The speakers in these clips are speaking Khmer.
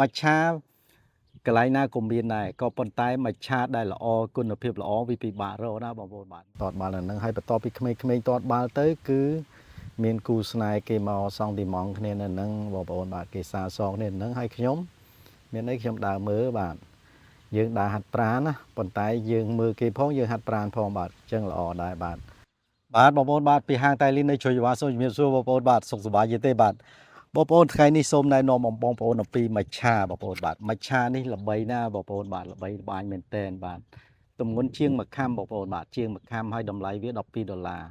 មច្ឆាកន្លែងណាក៏មានដែរក៏ប៉ុន្តែមច្ឆាដែលល្អគុណភាពល្អវាពិបាករកណាបងប្អូនបាទតតបាល់នៅហ្នឹងហើយបន្ទាប់ពីក្មេងៗតតបាល់ទៅគឺមានគូស្នេហ៍គេមកសង់ទីម៉ង់គ្នានៅហ្នឹងបងប្អូនបាទគេសាសងគ្នានៅហ្នឹងហើយខ្ញុំមានអីខ្ញុំដើរមើលបាទយើងដើរហាត់ប្រាណណាប៉ុន្តែយើងមើលគេផងយើងហាត់ប្រាណផងបាទអញ្ចឹងល្អដែរបាទបាទបងប្អូនបាទពីហាងតៃលីននៅជ្រោយចង្វាសូមជំរាបសួរបងប្អូនបាទសុខសប្បាយទេបាទ បងប្អូនថ្ងៃនេះសូមណែនាំបងប្អូនអំពីមច្ឆាបងប្អូនបាទមច្ឆានេះល្បីណាស់បងប្អូនបាទល្បីល្បាញមែនតែនបាទទម្ងន់ជាងមួយខាំបងប្អូនបាទជាងមួយខាំហើយតម្លៃវា12ដុល្លារ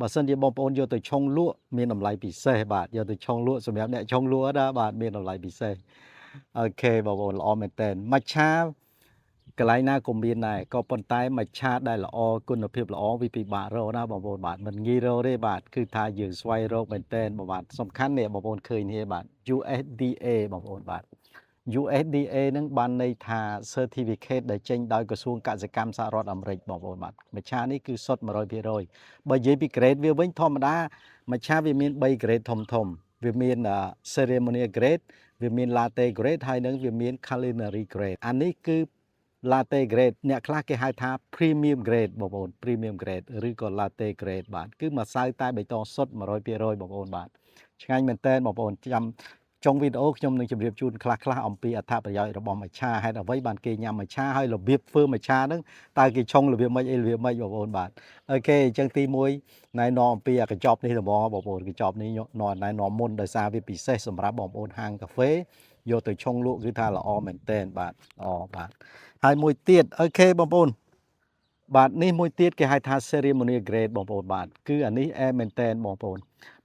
បើសិនជាបងប្អូនយកទៅឆុងលក់មានតម្លៃពិសេសបាទយកទៅឆុងលក់សម្រាប់អ្នកឆុងលក់ណាបាទមានតម្លៃពិសេស OK បងប្អូនល្អមែនតែនមច្ឆាកន្លែងណាក៏មានដែរក៏ប៉ុន្តែមច្ឆាដែលល្អគុណភាពល្អវាពិបាករកណាបងប្អូនបាទមិនងាយរកទេបាទគឺថាយើងស្វែងរកមែនតែនបងបាទសំខាន់នេះបងប្អូនឃើញនេះបាទ USDA បងប្អូនបាទ USDA នឹងបានន័យថា certificate ដែលចេញដោយក្រសួងកសិកម្មសហរដ្ឋអាមេរិកបងប្អូនបាទមច្ឆានេះគឺសុទ្ធ100%បើនិយាយពី grade វាវិញធម្មតាមច្ឆាវាមាន3 grade ធំធំវាមាន ceremonial grade វាមាន latte grade ហើយនឹងវាមាន culinary grade អានេះគឺ latte grade អ្នកខ្លះគេហៅថា premium grade បងប្អូន premium grade ឬក៏ latte grade បាទគឺម្សៅតែបៃតងសុទ្ធ100%បងប្អូនបាទឆ្ងាញ់មែនតើបងប្អូនចាំចុងវីដេអូខ្ញុំនឹងជម្រាបជូនខ្លះៗអំពីអត្ថប្រយោជន៍របស់មច្ឆាហេតុអ្វីបានគេញ៉ាំមច្ឆាហើយរបៀបធ្វើមច្ឆាហ្នឹងតើគេឆុងរបៀបម៉េចអីរបៀបម៉េចបងប្អូនបាទ OK អញ្ចឹងទី1ណែនាំអំពីអាកញ្ចប់នេះត្មងបងប្អូនកញ្ចប់នេះណែនាំមុនដោយសារវាពិសេសសម្រាប់បងប្អូនហាងកាហ្វេយកទៅឆុងលក់គឺថាល្អមែនតែនបាទល្អបាទហើយមួយទៀត OK បងប្អូនបាទនេះមួយទៀតគេហៅថា ceremonial grade បងប្អូនបាទគឺអានេះអែមែនតែនបងប្អូន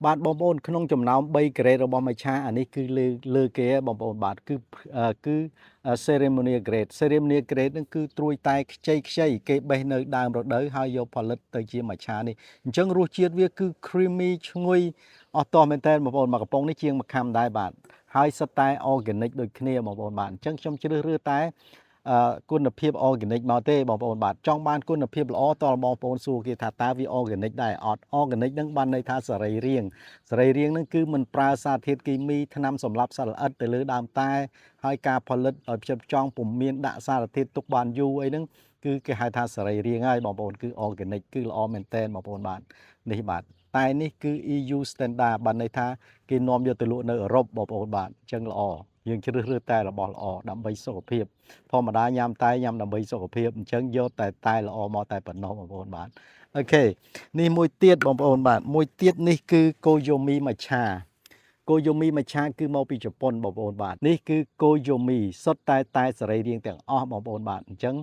បាទបងប្អូនក្នុងចំណោម3 grade របស់មច្ឆាអានេះគឺលើលើគេបងប្អូនបាទគឺគឺ ceremonial grade ceremonial grade នឹងគឺត្រួយតែខ្ចីខ្ចីគេបេះនៅដើមរដូវហើយយកផលិតទៅជាមច្ឆានេះអញ្ចឹងរសជាតិវាគឺ creamy ឈ្ងុយអស់តោះមែនតើបងប្អូនមកកំប៉ុងនេះជាងមួយខាំដែរបាទហើយសុទ្ធតែ organic ដូចគ្នាបងប្អូនបាទអញ្ចឹងខ្ញុំជ្រើសរើសតែគុណភាព organic មកទេបងប្អូនបាទចង់បានគុណភាពល្អតើបងប្អូនសួរគេថាតើវា organic ដែរអត់ organic ហ្នឹងបានន័យថាសរីរាង្គសរីរាង្គហ្នឹងគឺមិនប្រើសារធាតុគីមីថ្នាំសម្លាប់សត្វល្អិតទៅលើដើមតែហើយការផលិតឲ្យផ្ចិតផ្ចង់ពុំមានដាក់សារធាតុទុកបានយូរអីហ្នឹងគឺគេហៅថាសរីរាង្គហើយបងប្អូនគឺ organic គឺល្អមែនតែនបងប្អូនបាទនេះបាទតែនេះគឺ EU standard បានន័យថាគេនាំយកទៅលក់នៅអឺរ៉ុបបងប្អូនបាទអញ្ចឹងល្អយើងជ្រើសរើសតែរបស់ល្អដើម្បីសុខភាពធម្មតាញ៉ាំតែញ៉ាំដើម្បីសុខភាពអញ្ចឹងយកតែតែល្អមកតែប៉ុណ្ណោះបងប្អូនបាទ OK នេះមួយទៀតបងប្អូនបាទមួយទៀតនេះគឺកូយ៉ូមីម៉ាឆាកូយ៉ូមីម៉ាឆាគឺមកពីជប៉ុនបងប្អូនបាទនេះគឺកូយ៉ូមីសុទ្ធតែតែសរីរាង្គទាំងអស់បងប្អូនបាទអញ្ចឹង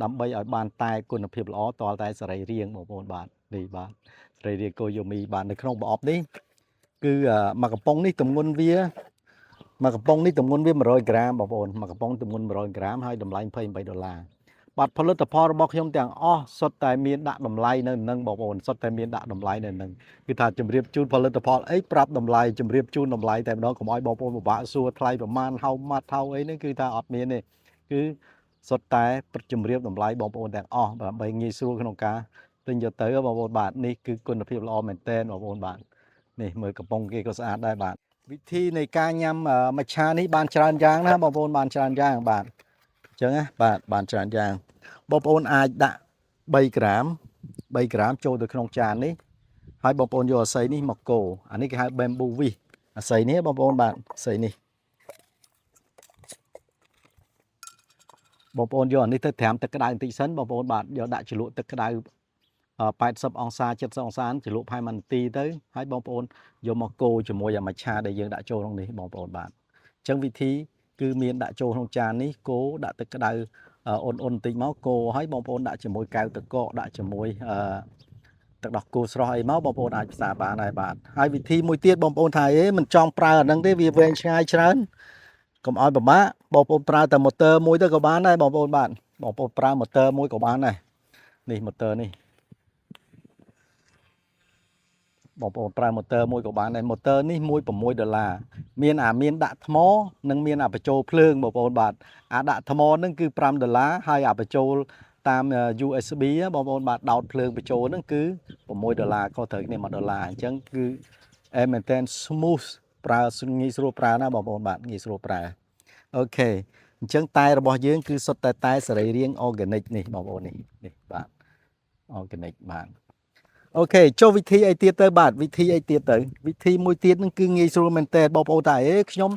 ដើម្បីឲ្យបានតែគុណភាពល្អតតែសរីរាង្គបងប្អូនបាទនេះបាទសរីរាង្គកូយ៉ូមីបាទនៅក្នុងប្រអប់នេះគឺមួយកំប៉ុងនេះទម្ងន់វាមួយកំប៉ុងនេះទម្ងន់វា100ក្រាមបងប្អូនមួយកំប៉ុងទម្ងន់100ក្រាមហើយតម្លៃ28ដុល្លារបាទផលិតផលរបស់ខ្ញុំទាំងអស់សុទ្ធតែមានដាក់តម្លៃនៅនឹងបងប្អូនសុទ្ធតែមានដាក់តម្លៃនៅនឹងគឺថាជម្រាបជូនផលិតផលអីប្រាប់តម្លៃជម្រាបជូនតម្លៃតែម្ដងកុំឲ្យបងប្អូនពិបាកសួរថ្លៃប្រមាណហៅម៉ាត់ហៅអីហ្នឹងគឺថាអត់មានទេគឺសុទ្ធតែជម្រាបតម្លៃបងប្អូនទាំងអស់ដើម្បីងាយស្រួលក្នុងការទិញយកទៅបងប្អូនបាទនេះគឺគុណភាពល្អមែនទែនបងប្អូនបាទនេះមើលកំប៉ុងគេក៏ស្អាតដែរបាទវិធីនៃការញ៉ាំមច្ឆានេះបានច្រើនយ៉ាងណាបងប្អូនបានច្រើនយ៉ាងបាទអញ្ចឹងណាបាទបានច្រើនយ៉ាងបងប្អូនអាចដាក់3ក្រាម3ក្រាមចូលទៅក្នុងចាននេះហើយបងប្អូនយកអស័យនេះមកកូរអានេះគេហៅ bamboo whisk អស័យនេះបងប្អូនបាទអស័យនេះបងប្អូនយកអានេះទៅត្រាំទឹកក្តៅបន្តិចសិនបងប្អូនបាទយកដាក់ជ្រលក់ទឹកក្តៅ80អង្សា70អង្សាជ្រលក់ប្រហែល1នាទីទៅហើយបងប្អូនយកមកកូរជាមួយអាមច្ឆាដែលយើងដាក់ចូលក្នុងនេះបងប្អូនបាទអញ្ចឹងវិធីគឺមានដាក់ចូលក្នុងចាននេះកូរដាក់ទឹកក្តៅអ៊ុនអ៊ុនបន្តិចមកកូរហើយបងប្អូនដាក់ជាមួយកែវទឹកកកដាក់ជាមួយអឺទឹកដោះគោស្រស់អីមកបងប្អូនអាចផ្សារបានដែរបាទហើយវិធីមួយទៀតបងប្អូនថាអេមិនចង់ប្រើអាហ្នឹងទេវាវែងឆ្ងាយច្រើនកុំឲ្យពិបាកបងប្អូនប្រើតែម៉ូទ័រមួយទៅក៏បានដែរបងប្អូនបាទបងប្អូនប្រើម៉ូទ័រមួយក៏បានដែរនេះម៉ូទ័រនេះបងប្អូនប្រើម៉ូទ័រមួយក៏បានដែរម៉ូទ័រនេះ1.6ដុល្លារមានអាមានដាក់ថ្មនិងមានអាបញ្ចូលភ្លើងបងប្អូនបាទអាដាក់ថ្មហ្នឹងគឺ5ដុល្លារហើយអាបញ្ចូលតាម USB បងប្អូនបាទដោតភ្លើងបញ្ចូលហ្នឹងគឺ6ដុល្លារក៏ត្រូវគ្នា1ដុល្លារអញ្ចឹងគឺអែមែនតែន smooth ប្រើងាយស្រួលប្រើណាបងប្អូនបាទងាយស្រួលប្រើ OK អញ្ចឹងតែរបស់យើងគឺសុទ្ធតែតែសរីរាង្គ organic នេះបងប្អូននេះនេះបាទ organic បាទ OK ចុះវិធីអីទៀតទៅបាទវិធីអីទៀតទៅវិធីមួយទៀតហ្នឹងគឺងាយស្រួលមែនតើបងប្អូនតាអេខ្ញុំ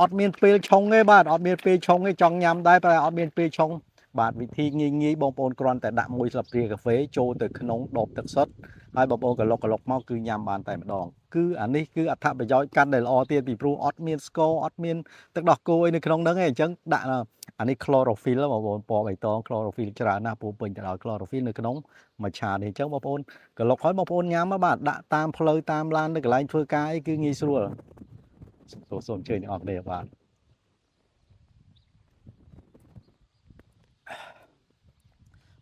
អត់មានពេលឆុងទេបាទអត់មានពេលឆុងទេចង់ញ៉ាំដែរតែអត់មានពេលឆុងបាទវិធីងាយងាយបងប្អូនគ្រាន់តែដាក់មួយស្លាបព្រាកាហ្វេចូលទៅក្នុងដបទឹកសុទ្ធហើយបងប្អូនកឡុកកឡុកមកគឺញ៉ាំបានតែម្ដងគឺអានេះគឺអត្ថប្រយោជន៍កាន់តែល្អទៀតពីព្រោះអត់មានស្ករអត់មានទឹកដោះគោអីនៅក្នុងហ្នឹងឯងអញ្ចឹងដាក់អានេះ chlorophyll បងប្អូនពណ៌បៃតង chlorophyll ច្រើនណាស់ពោពេញទៅដោយ chlorophyll នៅក្នុងមច្ឆានេះអញ្ចឹងបងប្អូនកឡុកហើយបងប្អូនញ៉ាំបាទដាក់តាមផ្លូវតាមឡាននៅកន្លែងធ្វើការអីគឺងាយស្រួលសូមសូមអញ្ជើញអ្នកនរគ្នាបាទ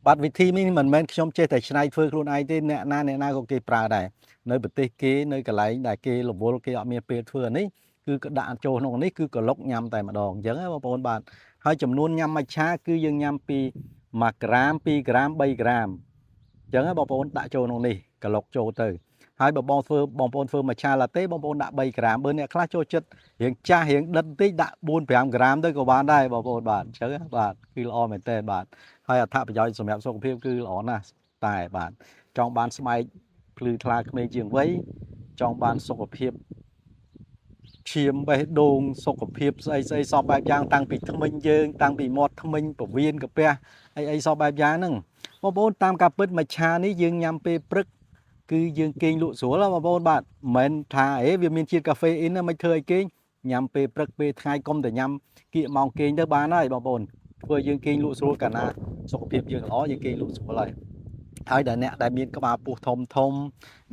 បាទវិធីនេះមិនមែនខ្ញុំចេះតែច្នៃធ្វើខ្លួនឯងទេអ្នកណាអ្នកណាក៏គេប្រើដែរនៅប្រទេសគេនៅកន្លែងដែលគេរវល់គេអត់មានពេលធ្វើអានេះគឺក៏ដាក់ចូលក្នុងនេះគឺកឡុកញ៉ាំតែម្ដងអញ្ចឹងបងប្អូនបាទហើយចំនួនញ៉ាំមច្ឆាគឺយើងញ៉ាំពី1ក្រាម2ក្រាម3ក្រាមអញ្ចឹងបងប្អូនដាក់ចូលក្នុងនេះកឡុកចូលទៅហើយបើបងធ្វើបងប្អូនធ្វើមច្ឆាឡាតេបងប្អូនដាក់3ក្រាមបើអ្នកខ្លះចូលចិត្តរៀងចាស់រៀងដិតបន្តិចដាក់4 5ក្រាមទៅក៏បានដែរបងប្អូនបាទអញ្ចឹងបាទគឺល្អមែនតើបាទហើយអត្ថប្រយោជន៍សម្រាប់សុខភាពគឺល្អណាស់តែបាទចង់បានស្បែកភ្លឺថ្លាក្មេងជាងវ័យចង់បានសុខភាពឈាមបេះដូងសុខភាពស្អីស្អីសពបែបយ៉ាងតាំងពីធ្មេញយើងតាំងពីមាត់ធ្មេញពវៀនកាពះអីអីសពបែបយ៉ាងហ្នឹងបងប្អូនតាមការពិតមច្ឆានេះយើងញ៉ាំពេលព្រឹកគឺយើងគេងលក់ស្រួលបងប្អូនបាទមិនមែនថាអេវាមានជាតិកាហ្វេអ៊ីនមិនធ្វើឲ្យគេងញ៉ាំពេលព្រឹកពេលថ្ងៃកុំតែញ៉ាំគៀកម៉ោងគេងទៅបានហើយបងប្អូនធ្វើយើងគេងលក់ស្រួលកាលណាសុខភាពយើងល្អយើងគេងលក់ស្រួលហើយហើយដែលអ្នកដែលមានក្បាលពោះធំធំ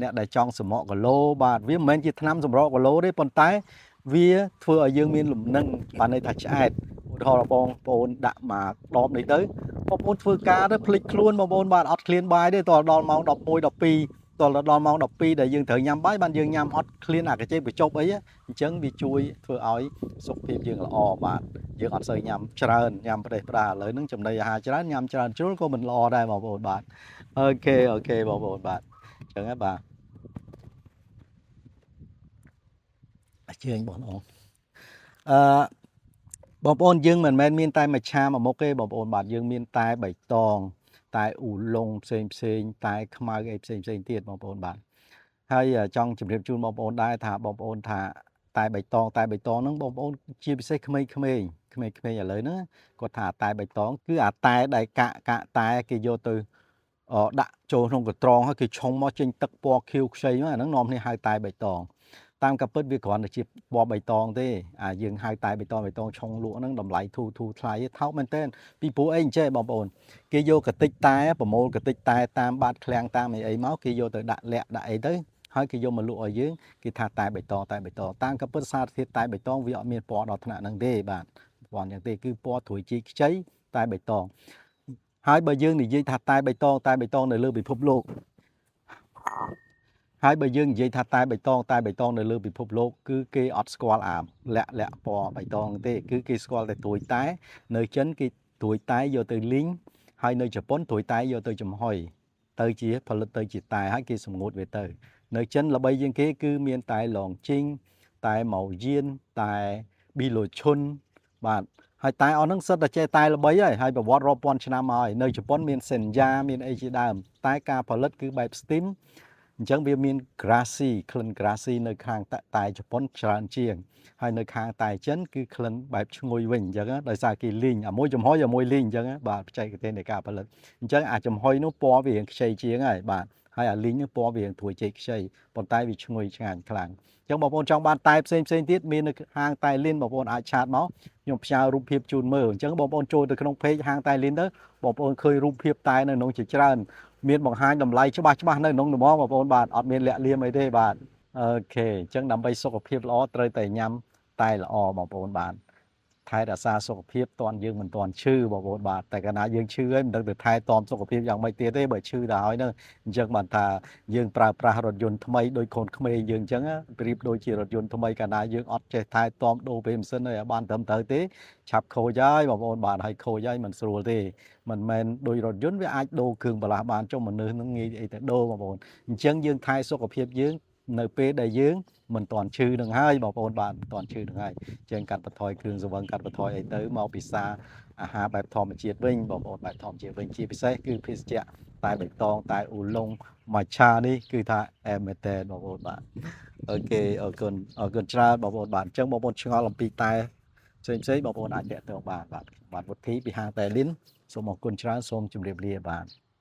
អ្នកដែលចង់សម្រក់គីឡូបាទវាមិនមែនជាថ្នាំសម្រក់គីឡូទេប៉ុន្តែវាធ្វើឲ្យយើងមានលំនឹងបានន័យថាឆ្អែតឧទាហរណ៍បងប្អូនដាក់មកដបនេះទៅបងប្អូនធ្វើការទៅភ្លេចខ្លួនបងប្អូនបាទអត់ឃ្លានបាយទេតដល់ម៉ោង11 12តដល់ម៉ោង12ដែលយើងត្រូវញ៉ាំបាយបានយើងញ៉ាំអត់ឃ្លានអាកាចេបកញ្ចប់អីអញ្ចឹងវាជួយធ្វើឲ្យសុខភាពយើងល្អបាទយើងអត់សូវញ៉ាំច្រើនញ៉ាំប្រេះផ្ដាឥឡូវហ្នឹងចំណីអាហារច្រើនញ៉ាំច្រើនជ្រុលក៏មិនល្អដែរបងប្អូនបាទ OK OK បងប្អូនបាទអញ្ចឹងហ៎បាទអញ្ជើញបងប្អូនអឺបងប្អូនយើងមិនមែនមានតែមួយឆាមួយមុខទេបងប្អូនបាទយើងមានតែបៃតងតែអ៊ូឡុងផ្សេងផ្សេងតែខ្មៅអីផ្សេងផ្សេងទៀតបងប្អូនបាទហើយចង់ជម្រាបជូនបងប្អូនដែរថាបងប្អូនថាតែបៃតងតែបៃតងហ្នឹងបងប្អូនជាពិសេសក្មេងៗក្មេងៗឥឡូវហ្នឹងគាត់ថាតែបៃតងគឺអាតែដែលកាក់កាក់តែគេយកទៅដាក់ចូលក្នុងកត្រងហើយគេឆុងមកចេញទឹកពណ៌ខៀវខ្ចីហ្នឹងអាហ្នឹងនាំគ្នាហៅតែបៃតងតាមការពិតវាគ្រាន់តែជាពណ៌បៃតងទេអាយើងហៅតែបៃតងបៃតងឆុងលក់ហ្នឹងតម្លៃធូរធូរថ្លៃថោកមែនទែនពីព្រោះអីអញ្ចេះបងប្អូនគេយកកតិចតែប្រមូលកតិចតែតាមបាតឃ្លាំងតាមអីអីមកគេយកទៅដាក់លាក់ដាក់អីទៅហើយគេយកមកលក់ឲ្យយើងគេថាតែបៃតងតែបៃតងតាមការពិតសារធាតុតែបៃតងវាអត់មានពណ៌ដល់ថ្នាក់ហ្នឹងទេបាទពណ៌យ៉ាងទេគឺពណ៌ត្រួយជីខ្ចីតែបៃតងហើយបើយើងនិយាយថាតែបៃតងតែបៃតងនៅលើពិភពលោកហើយបើយើងនិយាយថាតែបៃតងតែបៃតងនៅលើពិភពលោកគឺគេអត់ស្គាល់អាលាក់លាក់ពណ៌បៃតងទេគឺគេស្គាល់តែត្រួយតែនៅចិនគេត្រួយតែយកទៅលីងហើយនៅជប៉ុនត្រួយតែយកទៅចំហុយទៅជាផលិតទៅជាតែហើយគេសម្ងួតវាទៅនៅចិនល្បីជាងគេគឺមានតែឡងជីងតែម៉ៅយានតែប៊ីឡូឈុនបាទហើយតែអស់ហ្នឹងសិតតែចេះតែល្បីហើយហើយប្រវត្តិរាប់ពាន់ឆ្នាំមកហើយនៅជប៉ុនមានសិនយ៉ាមានអីជាដើមតែការផលិតគឺបែប steam អញ្ចឹងវាមាន grassy ក្លិន grassy នៅខាងតែជប៉ុនច្រើនជាងហើយនៅខាងតែចិនគឺក្លិនបែបឈ្ងុយវិញអញ្ចឹងដោយសារគេលីងអាមួយចំហុយអាមួយលីងអញ្ចឹងបាទបច្ចេកទេសនៃការផលិតអញ្ចឹងអាចចំហុយនោះពណ៌វារៀងខ្ចីជាងហើយបាទហើយអាលីងនោះពណ៌វារៀងត្រួយចេកខ្ចីប៉ុន្តែវាឈ្ងុយឆ្ងាញ់ខ្លាំងអញ្ចឹងបងប្អូនចង់បានតែផ្សេងផ្សេងទៀតមាននៅហាងតែលីនបងប្អូនអាច chat មកខ្ញុំផ្ញើរូបភាពជូនមើលអញ្ចឹងបងប្អូនចូលទៅក្នុង page ហាងតែលីនទៅបងប្អូនឃើញរូបភាពតែនៅក្នុងជាច្រើនមានបង្ហាញតម្លៃច្បាស់ច្បាស់នៅក្នុងហ្មងបងប្អូនបាទអត់មានលាក់លៀមអីទេបាទ OK អញ្ចឹងដើម្បីសុខភាពល្អត្រូវតែញ៉ាំតែល្អបងប្អូនបាទថែរក្សាសុខភាពតន់យើងមិនតន់ឈឺបងប្អូនបាទតែកាលណាយើងឈឺហើយមិនដឹងទៅថែទាំសុខភាពយ៉ាងម៉េចទៀតទេបើឈឺទៅហើយហ្នឹងអញ្ចឹងបានថាយើងប្រើប្រាស់រថយន្តថ្មីដូចកូនក្មេងយើងអញ្ចឹងប្រៀបដូចជារថយន្តថ្មីកាលណាយើងអត់ចេះថែទាំដូរពេលម៉ាស៊ីនឲ្យបានត្រឹមត្រូវទេឆាប់ខូចហើយបងប្អូនបាទហើយខូចហើយមិនស្រួលទេមិនមែនដោយរថយន្តវាអាចដូរគ្រឿងបន្លាស់បានចុះមនុស្សនឹងងាយអីទៅដូរបងប្អូនអញ្ចឹងយើងថែសុខភាពយើង នៅពេលដែលយើងមិនទាន់ឈឺនឹងហើយបងប្អូនបាទមិនទាន់ឈឺនឹងហើយចឹងកាត់បន្ថយគ្រឿងស្រវឹងកាត់បន្ថយអីទៅមកពិសាអាហារបែបធម្មជាតិវិញបងប្អូនបែបធម្មជាតិវិញជាពិសេសគឺភេសជ្ជៈតែបៃតងតែអ៊ូឡុងម៉ាឆានេះគឺថាអែមមែនតើបងប្អូនបាទ OK អរគុណអរគុណច្រើនបងប្អូនបាទអញ្ចឹងបងប្អូនឆ្ងល់អំពីតែផ្សេងផ្សេងៗបងប្អូនអាចតាក់ទងបានបាទបាទវុធីពីហាងតែលីនសូមអរគុណច្រើនសូមជម្រាបលាបាទ។